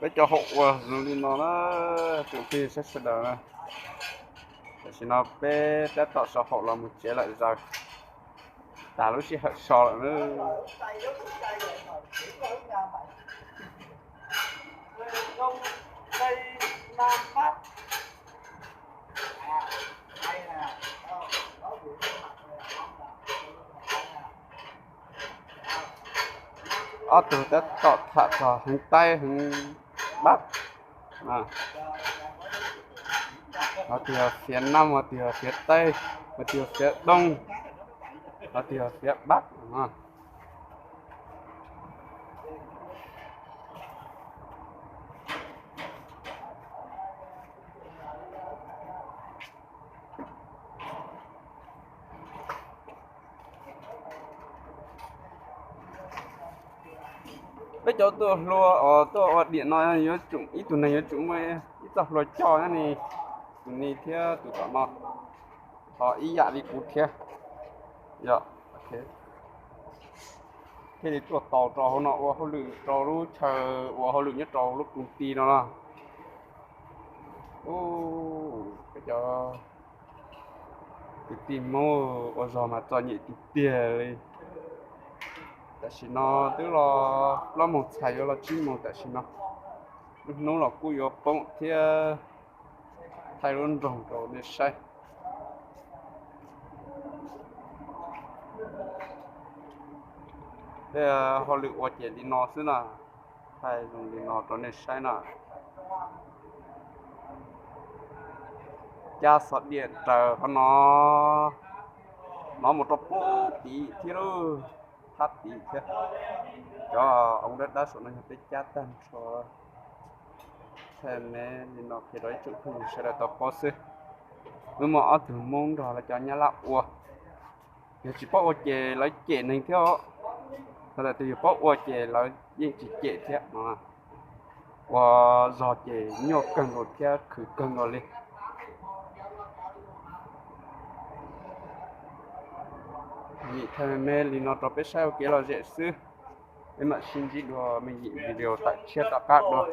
Peb cov hauv ua zoo li no na, tsoom phooj ywg sawv daws na. Tam sim no peb tab tom so hauv los mus tsev lawm, zaws tas lub sij hawm so lawm na. Ob tug tab tom tham txog heev taib heev npab. Ho tus yog fiav nab, ho tus yog fiav taib, ho tus yog fiav doob, ho tus yog fiav npab. Peb cov tuaj hlua os, tuaj ua diam no yuav tsum, ib tug neeg yuav tsum muaj ib txoj hlua coj na ni. Tus ni thiab tus tom no ho ib yam li kuv thiab. Yog, thiaj li tuaj tau rau hauv no ua hauj lwm rau lub chaw, ua hauj lwm nyob rau lub koom ti no na. Ub, peb cov kwv tij Hmoob ua zog mas txom nyem tiag tiag li. Tam sim no twb los plaub moos txhais yuav los tsib moos tam sim no. Lub hnub los kuj yuav poob thiab, thaij lub nroog rau nej saib. Tej hauj lwm ua ces li no xwb na, thaij zoo li no rau nej saib na. Cab xov diam raws qhov no, no mus rau pub tid thiab lauj, thab tid thiab. Cov oo dab dab saum no yog peb cab tag nrho. Thaij me li no qhia rau ib tsoom phooj ywg sawv daws tau paub xwb. Wb muaj ob tug Hmoob nrog lawv cov Nyab Laj ua. Yog tsis paub ua ces lawv cem neeg thiab os. Thaum tus yog paub ua ces lawv yeej tsis cem thiab no. Ua zog ces nyuaj kawg nkaus thiab khwv kawg nkaus li. Nyem thaij me me li no rau peb saib ua kev lom zem xwb. Peb mam sib ntsib dua me nyuam video tawm tshiab tom qab dua.